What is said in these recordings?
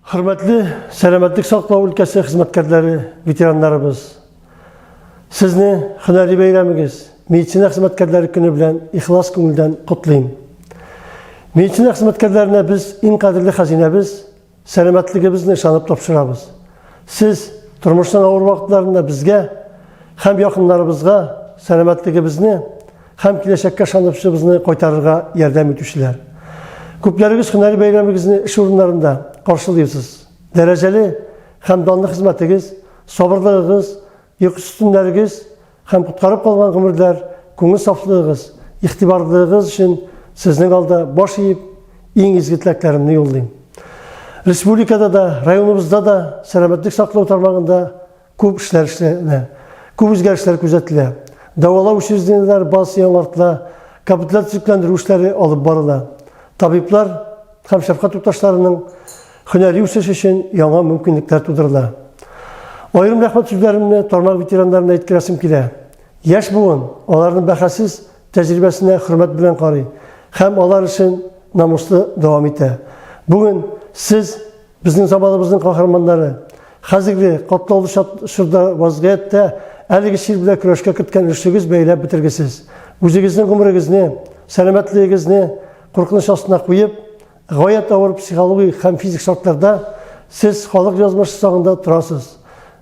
Хөрмәтле сәламәтлек саклау өлкәсе хезмәткәрләре, ветераннарыбыз! Сезне һөнәри бәйрәмегез, медицина хезмәткәрләре көне белән ихлас күңелдән котлыйм. Медицина хезмәткәрләренә без иң кадерле хәзинәбез, сәламәтлегебезне ышанып тапшырабыз. Сез тормышның авыр вакытларында безгә һәм якыннарыбызга сәламәтлегебезне һәм киләчәккә ышанычыбызны кайтарырга ярдәм итүчеләр. Күпләрегез һөнәри бәйрәмегезне эш урыннарында каршылыйсыз. Дәрәҗәле һәм данлы хезмәтегез, сабырлыгыгыз, йокысыз төннәрегез һәм коткарып калган гомерләр, күңел сафлыгыгыз, игътибарлылыгыгыз өчен сезнең алда баш иеп, иң изге теләкләремне юллыйм. Республикада да, районыбызда да сәламәтлек саклау тармагында Күп эшләр эшләнә, күп үзгәрешләр күзәтелә. Дәвалау учреждениеләре базасы яңартыла, капиталь төзекләндерү эшләре алып барыла. Табиблар һәм шәфкать туташларының һөнәри үсеше өчен яңа мөмкинлекләр тудырыла. Аерым рәхмәт сүзләремне тармак ветераннарына әйткерәсем килә. Яшь буын аларның бәһасез тәҗрибәсенә хөрмәт белән карый һәм алар эшен намуслы дәвам итә. Бүген сез Безнең заманыбызның каһарманнары, хәзерге катлаулы чорда вазгыятьтә әлеге чир белән көрәшкә керткән өлешегез бәяләп бетергесез. Үзегезнең гомерегезне, сәламәтлегегезне куркыныч астына куеп, гаять авыр психологик һәм физик шартларда сез халык язмышы сагында торасыз.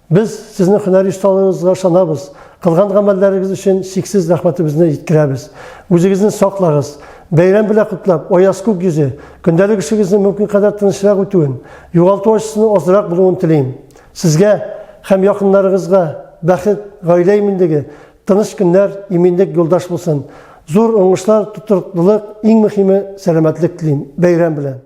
Без сезнең һөнәри осталыгыгызга ышанабыз, кылган гамәлләрегез өчен чиксез рәхмәтебезне җиткерәбез. Үзегезне саклагыз. Бәйрәм белән котлап, аяз күк йөзе, көндәлек эшегезнең мөмкин кадәр тынычрак үтүен, югалту ачысының азрак булуын телим. Сезгә һәм якыннарыгызга бәхет, гаилә иминлеге, тыныч көннәр, иминлек юлдаш булсын. Зур уңышлар, тотрыклылык, иң мөһиме, сәламәтлек телим. Бәйрәм белән!